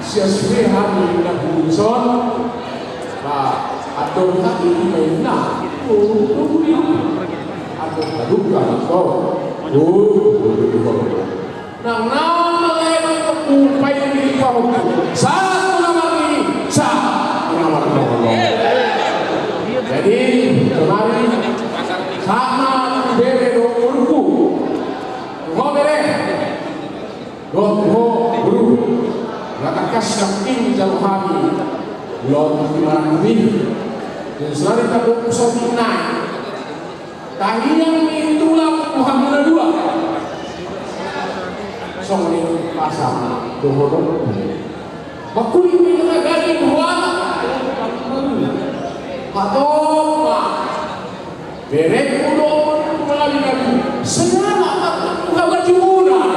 sian sude hami na bungson. Ba, andor hami di baenna. Oh, oh, oh. Andor halumpang, oh. Oh, oh, oh, oh. Nang naung mangalean tu paini ni pahompu, sahat tu na marnini, sahat tu na marnono. Jadi, kemari, sahat ma tu bere dohot boruku. Tu ho bere. Dohot tu ho boru. Nga tangkas nangkin jalo hami. Lot di marangkup i. Jadi, saudara, kita fokus di nai. Tangiang ni tulang tu hamu na dua. Songon i pasal dohot. Mangkuling ni na gabe dua. Hatop ma. Berengku dohot tu mangabi-ngabi. Selamat datang tu habajunan.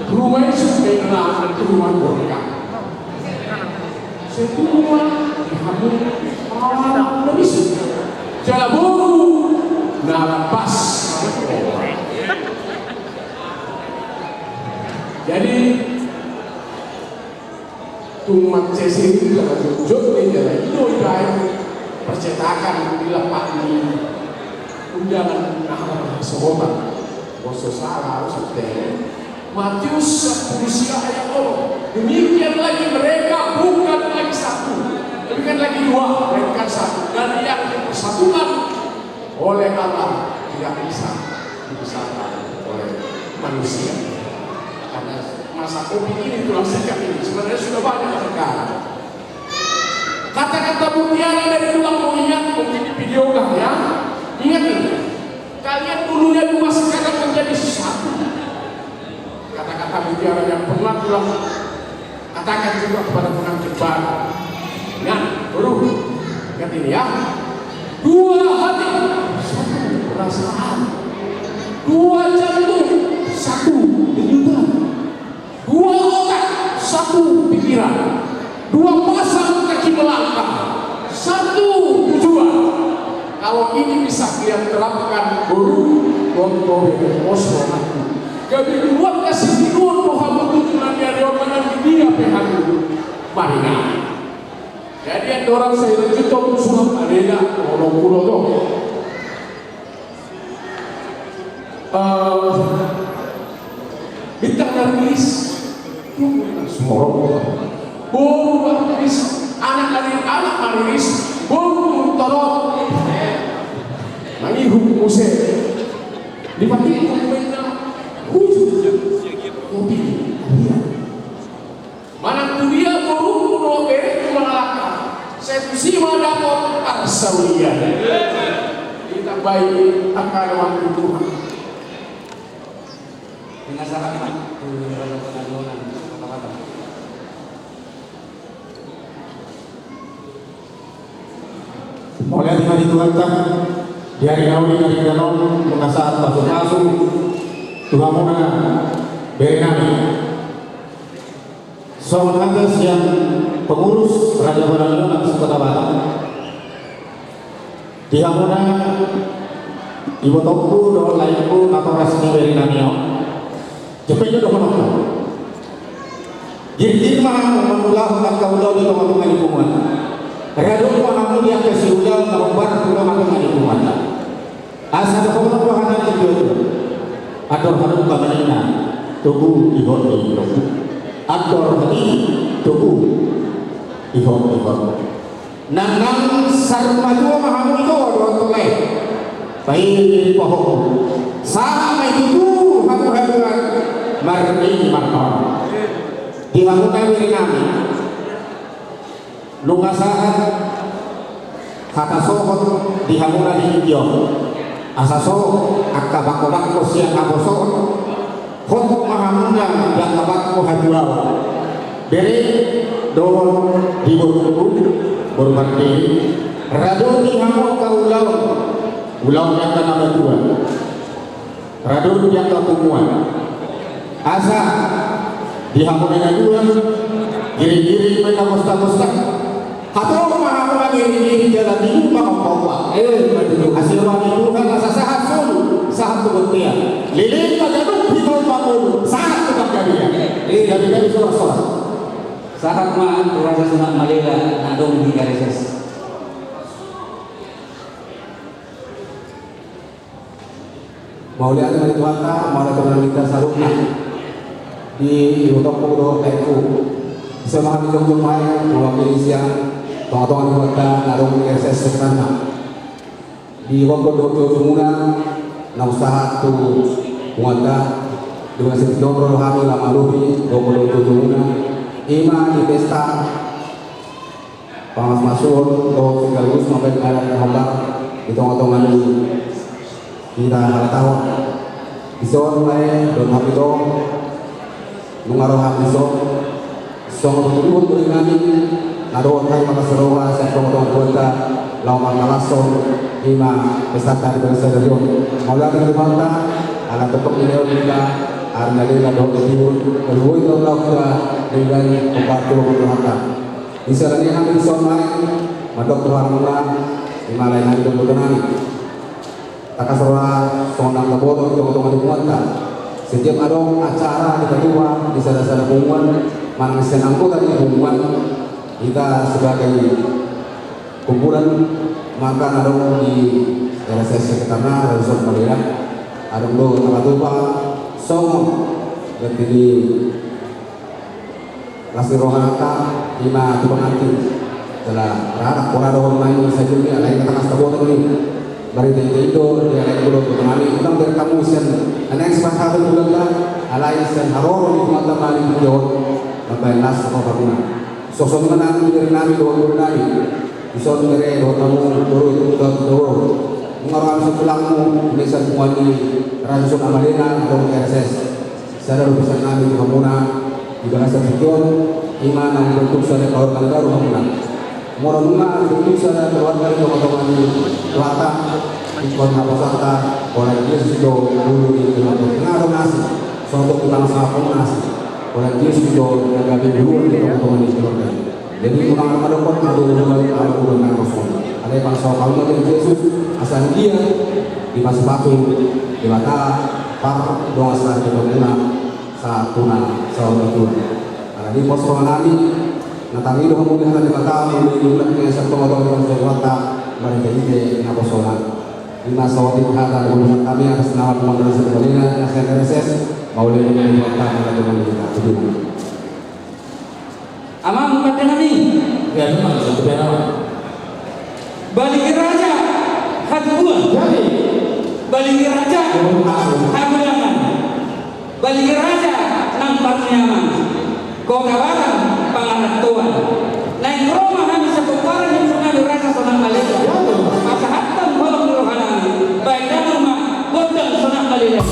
Ruma i sude na tu ruma borka. Setua di hamu, ah, na bisa. Jala boru na pas. Jadi, tung mansai sering jala jotjot ni jala ino ibaen percetakan di lapak ni undangan na marhasohotan. Boi, so sala, so tene. Matius sampulu sia ayat onom. Demikian lagi mereka bukan lagi satu, demikian lagi dua, melainkan satu. Dan yang dipersatukan oleh Allah tidak bisa dipisahkan oleh manusia. Karena masa covid ini, tulang sikat ini sebenarnya sudah banyak sekarang. Kata-kata mutiara dari tulang, mau ingat, mungkin di video kah ya? Ingat ini. Kalian dulunya dua, sekarang menjadi satu. Kata-kata mutiara yang pernah tulang katakan juga kepada pengantin baru. Ingat, boru. Ingat ini ya. Dua hati, satu perasaan. Dua jantung, satu denyutan. Dua otak, satu pikiran. Dua pasang kaki melangkah, satu tujuan. Kalau ini bisa kalian terapkan, boru, tonto bere, pos rohangku. Gabe dibuat kasih tidur tu hamu tujuan di ari on, manang di dia pe hamu maringan. Jadi, andorang sai lanjut tu surat adena, onom pulu tu. Eh, bintang na riris, tung sumorop. Boru na riris, anak na riris, anak na riris, boru tung torop. Mangihut muse. Dipatik komenna. Hujur. Kopi. Iya. Manang tu dia borungku dohot berengku mangalangka, sai tusi ma dapot parsaulian. Ditambai angka na mangihut Tuhan. Pinasahat ma tu raja pangadonan kota Batam. Mauliate ma di Tuhanta, di ari na uli na denggan on, nunga sahat pasupasu tu hamuna bere nami. Songon hata sian pengurus Raja Pangadonan se-Kota Batam, di hamuna ibotongku dohot laengku natoras ni bere nami on, jempek jo dohononku. Girgir ma hamu mangulahon angka ulaon di tongatonga ni punguan. Radu ma hamu di angka siula na hombar tu tongatonga ni punguan. Asa dohonon do hata ni situatua: Andor halumpang ma ninna, togu ihot ni togu. Andor hatiti, togu ihot ni togu. Nang, nang saur matua ma hamu ito dohot tole, paima pahompu, sahat ma i tutu hamu haduan marnini marnono. Di hamuna bere nami, nunga sahat hata sohot di hamuna di tingki on, asa so angka bangkobangko sian haposoon, hot ma hamuna di angka bangko hatuaon. Bere dohot di borungku, boru Pardede, radopi hamu angka ulaon, ulaon ni angka na matua. Radopi angka punguan. Asa di hamu na dua, giring-giring ma na gosta-gosta. Hatop ma hamu na giring-giring jala tibu ma hamu. Eh, betul. Asi roha ni Tuhan asa sahat solu, sahat tu bontean. Leleng ma ganup hita mangolu, sahat tu panggabean. Eh. Gabe-gabe sorak-sorak. Sahat ma tu Raja Sunak Malela na adong di R S S. Mauliate ma di Tuhanta, mauliate ma di Tuhanta saluhutna. Di ibotoku dohot daengku. Sai ma hami jongjong ma i, mewakili sian tonga-tonga ni Tuhanta, na adong di R S S sekitarna. Di gokhon dohot jojomuna, na umsahat tu Tuhanta, di bagasan tingki on ro do hami laho mangalobi gokhon dohot jojomuna. I ma di pesta pamasumasuon dohot sekaligus mambahen adat na hombar di tonga-tonga ni hita halak Tahu. Dison ma i dohot hami do, nunga ro hami dison, songon tutu dohot hami, na dohot hami marlas ni roha sian tonga-tonga ni Tuhanta, laho mangkalashon i ma pestanta di bagasan sadari on. Mauliate ma di Tuhanta, ala tongtong dilehon hita ari na lela dohot na tibur, gabe boi do laho hita denggan hombar tu Tuhanta. Di sada ni hami dison ma i, mandok tu hamu na, i ma lae nami dohot boru nami. Tangkas roha songon na taboto di tonga-tonga ni punguanta. Setiap adong acara di patupa di sada-sada punguan, manang sian anggota ni punguan, hita sebagai kumpulan, maka na adong di R S S sekitarna, Raja Sunak Malela, adong do na patupa songon berarti di las ni rohanta, i ma tu pengantin. Jala rada pola dohot nai sajuti alai na tangkas taboto ni. Marhite-hite i do dialehon dohot tu nami, unang berkamu sian na naeng sipasada tu Tuhanta, alai sian haroro ni Tuhanta ma di tingki on mambahen las rohamuna. Songon i ma nang di bere nami dohot boru nami. Dison bere dohot hamu boru, dohot boru. Nunga ro hami sian tulangmu, nunga sian punguan ni Raja Sunak Malela dohot R S S. Sada do pesan nami tu hamuna di bagasan tingki on, i ma na umbentuk sada keluarga na baru hamuna. Molo nunga umbentuk sada keluarga di tonga-tonga ni Tuhanta, ingkon naposanta, holan Jesus do ulu ni keluarga. Nga adong asi, sotung di bangsa pun asi. Holan Jesus do na gabe ulu di tonga-tonga ni keluarga. Jadi unang adong mandok, adong ulu, adong ulu na roson. Alai pasahat hamu ma tu Jesus, asa anggiat dipasupasu Debata pardongansaripetonmuna sahat tu na saur matua. Alani pos roha nami, na tangihon hamu di hata ni Debata, molo i diulak na sian tonga-tonga ni bangso Debata, marhite-hite naposoan. I ma saotik hata ni hami atas nama Tuhan Raja Tuhan Ina, na sian R S S, mauliate ma di Debata, mauliate ma di Debata. Amang, pande nami. Ya, memang, satu penawar. Baligi raja hatubuan. Jadi. Baligi raja hagulangan. Baligi raja nang parniaman. Kogabaran pangarantoan. Naeng ro ma hami sapomparan ni boru nami Raja Sunak Malela. Pasahathon holong ni roha nami. Baen damang ma gondang Sunak Malela.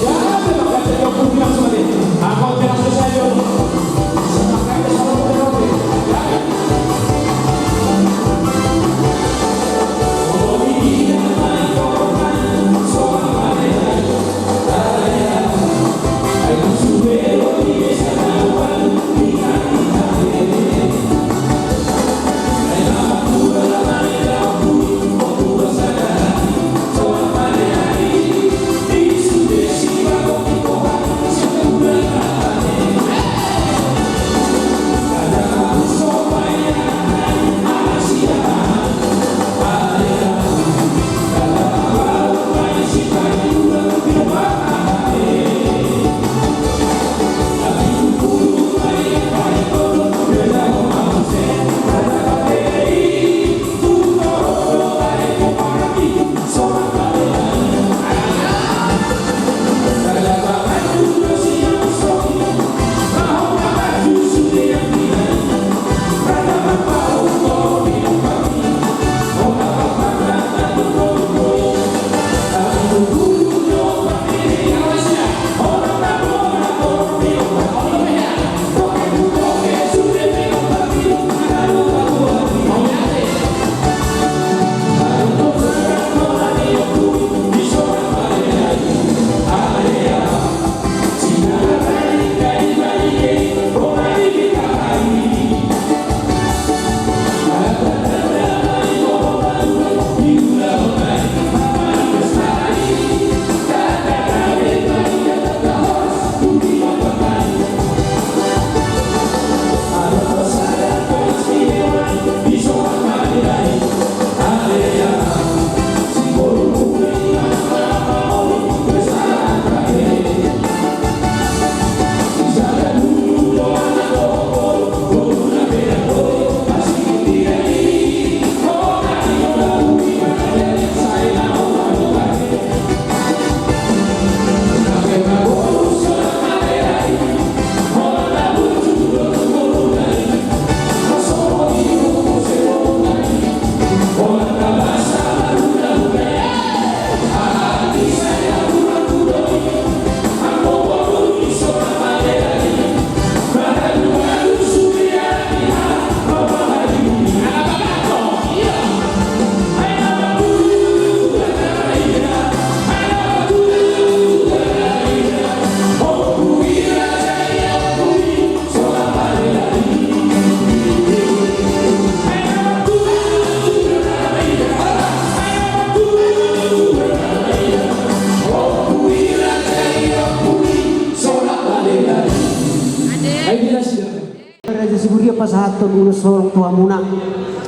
ulos holong tu hamuna.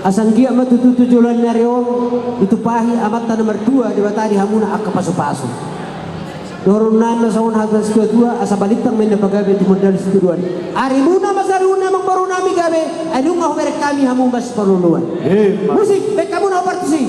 Asa anggiat ma tutu tu joloan ni ari on ditumpahi Amanta na martua Debata di hamuna angka pasupasu. Dohononnami ma songon hata ni situatua, asa balintang ma inna pagabe tumundalhon sitadoan. Arimuna ma saluhutna amangborunami gabe, ai nunga hubereng hami hamu masiparluluan. Musik, baen hamuna hombar tusi.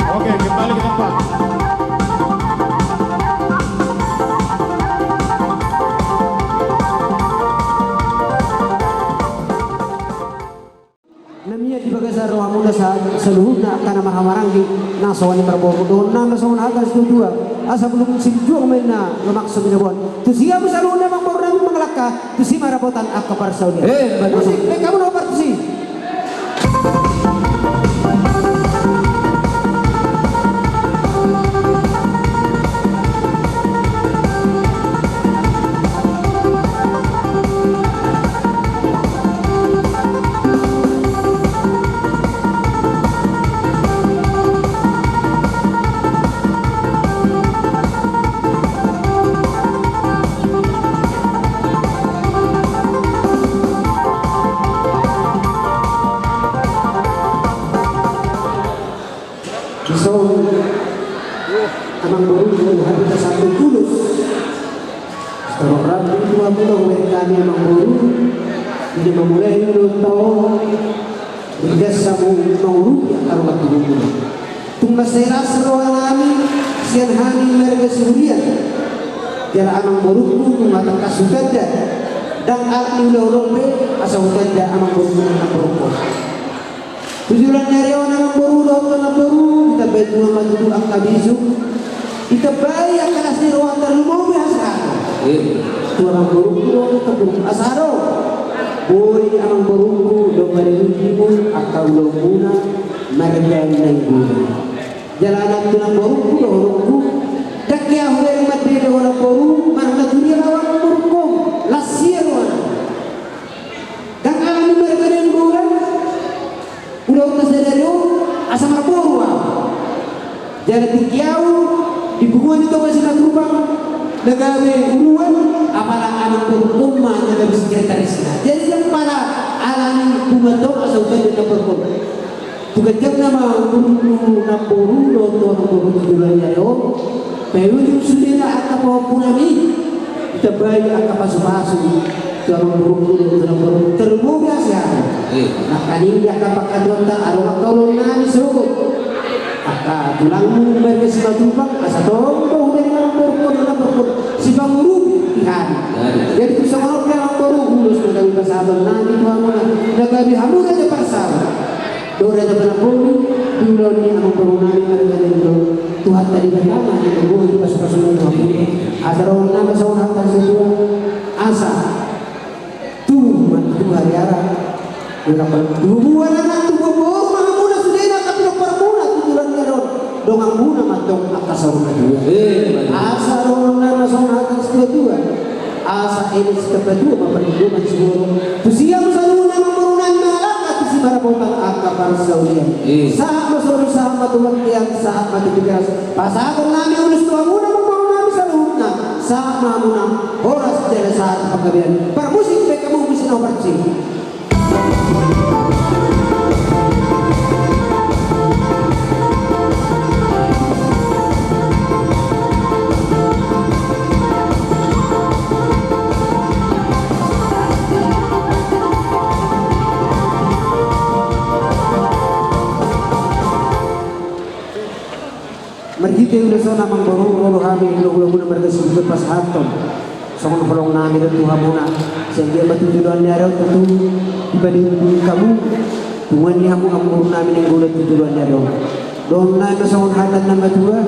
Oke, kembali ke tempat. Na mian di bagasan rohamuna sa-, saluhutna angka na marhahamaranggi, na songon i marboru, dohononnami ma songon hata ni situatua, asa bulung silinjuang ma inna lomak so binaboan. Tusi hamu saluhutna amangborunami mangalangka, tusi ma rapotan angka parsaulian. Eh, baik. Musik, baen hamuna hombar tusi. Dison, amangboru, hami pasahat ulos. Sitadoan ni Tuhan, molo hubereng hami amangboru, di na mamulai ulos on, di na so mangurupi angka dongan tubumuna. Tung mansai las rohanami sian hami marga Siburian. Jala amangborungku nunga tangkas hutanda. Ndang alani ulaon on be asa hutanda amangborungku nang namborungku. Tu joloan ni ari on amangboru dohot namboru, ditambai Tuhan ma tutu angka bisuk. Ditambai angka las ni roha tarlumobi hasehaton. Eh. Tu amangborungku dohot namborungku asa adong. Boi amangborungku, domma diuji hamu angka ulaonmuna marga Nainggolan. Jala nang tu namborungku dohononku, ndang hea hubereng mandele ho namboru, marga tu dia laho amangborungku, las ia rohana. Ndang alani marga Nainggolan ulaonta sadari on asa marboru ahu. Jala tingki ahu di punguan ni Toga Simatupang na gabe uruan, apala amangborungku ma na gabe sekretarisna. Jadi ndang pala alani punguanta on asa hutanda namborungku. Tu ganjangna ma umurmu namboru dohot amangboru tu joloan ni ari on. Paihutihut sudena angka pahompunami, ditambai angka pasupasu tu amangborungku dohot tu namborungku, tarlumobi hasehaton. Eh. Nangkaning di angka pangkatuaonta adong angka ulaonnami sogot. Angka tulangmu marga Simatupang, asa tong do hubereng amangborungku dohot namborungku sipangurupi di hami. Jadi tu songon on pe amangboru, ulos na gabe pasahatonnami tu hamuna, na gabe hamu raja parsaulian. Dohot raja panamboli di ulaon ni amangborunami marga Nainggolan. Tuhanta Debata ma na mamboan pasupasuna tu hamuna. Asa dohononnami ma songon hata ni situatua, asa tubu ma tubu hariara. Tubuan anak, tubuan boru ma hamuna sudena angka pinomparmuna tu joloan ni ari on. Donganmuna ma antong angka saur matua. Eh, baik. Asa dohononnami ma songon hata ni situatua. Asa eme sitamba tua ma pandoman siborok. Tusi hamu saluhutna amangborunami mangalangka, tusi ma rapotan angka parsaulian. Eh. Sahat ma solu, sahat ma tu bontean, sahat ma tu Tigaras. Pasahatonnami ulos tu hamuna amangborunami saluhutna. Sahat ma hamuna horas jala sahat panggabean. Parmusik, baen hamu musik na hombar tusi. Marhite ulos on amangboru, ro do hami hulahula muna marga Sibulan pasahathon songon holongnami do tu hamuna. Sai anggiat ma tu joloan ni ari on tutu dipaihutihut hamu punguan ni hamu amangborunami Nainggolan tu joloan ni ari on. Dohononnami ma songon hata ni na matua: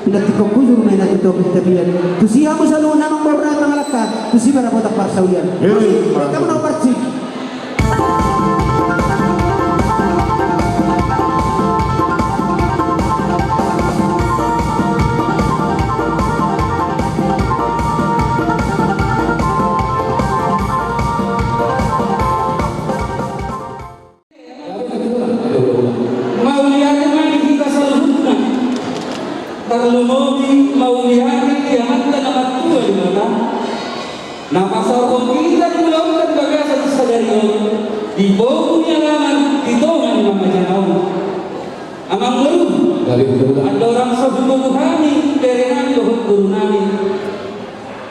Pinantikhon hujur ma inna tu topi ni tapian. Tusi hamu saluhutna amangborunami mangalangka, tusi ma rapotan parsaulian. Hei, tusi ma rapotan parsaulian. Tarlumobi mauliate di Amanta na martua Debata, na pasaorhon hita di ulaonta di bagasan sadari on, di pogu ni alaman, di tonga ni mangajar on. Amang boru, andorang so huboto hami, berenami dohot borunami,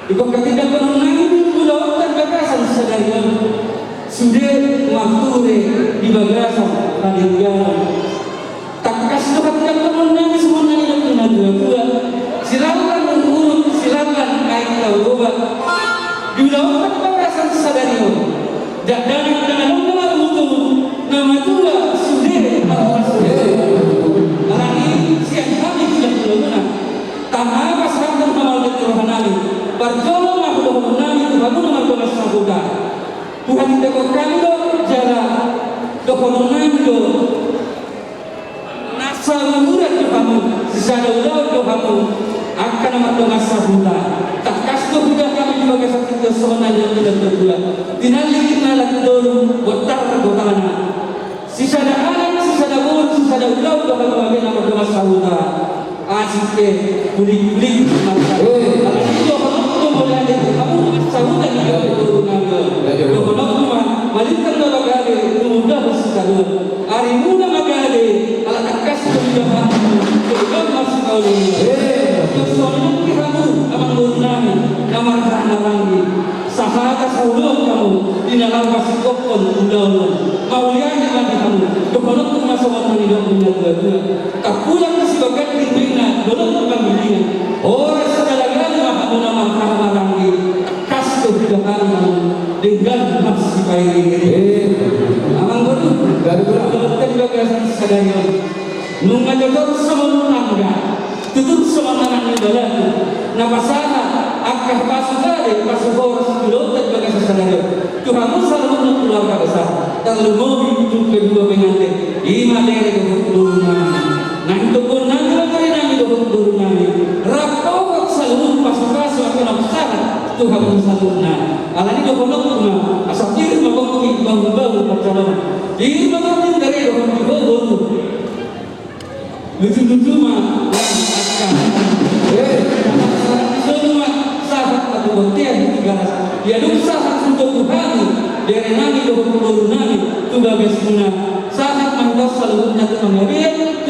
di pangkatindangkononnami di ulaonta di bagasan sadari on, sude marture di bagasan padengganon. Tangkas do hatindangkononnami songon na nidok ni natuatua: Silallan uruk, silallan aek Tao Toba. Di ulaonta di bagasan sadari on, dakdanak na adong na marhutut, na matua sude marhasuhuton. Alani sian hami sian ulaonta, tangkas pasahathon hamaolon ni rohanami, parjolo ma dohononnami tu hamu na mardomas sahuta. Huhatindangkon hami do jala dohononnami do: Na saur urat do hamu, sisada ulaon do hamu, angka na mardomas sahuta. Tangkas do huida hami di bagasan tingki on songon na nidok ni natuatua: Tinallik na lam toru, bontar gotana. Sisada anak, sisada boru, sisada ulaon do hamu, angka na mardomas sahuta. Asing pe, bulikbulik marsahuta. Alani dohononku mauliate tu hamu sahuta ni borunami on. Dohononku ma, malintang ma gabe, tumundalhon sitadoan. Arimuna ma gabe, ala tangkas do huida hamu, kehidupan marsipaoloion. Songon i nangkin hamu, amang borunami, na marhahamaranggi. Sahata sahat hamu, di na laho pasingkophon ulaon on. Mauliate ma di hamu, dohononku ma songon na nidok ni natuatua: Tampulan na sibagan di ringgingna, dolok di panggilingan. Horas sada gabe ma hamu na marhahamaranggi. Tangkas do huida hami hamu, denggan marsipairingiring. Amang boru, gabe boru, dohot di bagasan sadari on. Nunga jojor songon tangga, tutur songon anak ni balagu, na pasahat angka pasu gabe, pasu horas di ulaonta di bagasan sadari on tu hamu saluhutna keluarga besar, tarlumobi tu kedua pengantin, i ma bere dohot borunami. Naeng tongtong nami ma berenami dohot borunami, rap dohot saluhut pasupasu angka na pasahat tu hamu saluhutna. Alani dohononku ma, asa pir ma pongki, bahulbahul pansalongan. Pir ma pongki, bere dohot di ho boru. Lujuluju ma, sahat ma tu bontean di Tigaras. Ia dung sahat tu togu hami, berenami dohot borunami, tu bagasmuna. Sahat ma hita saluhutna tu panggabean.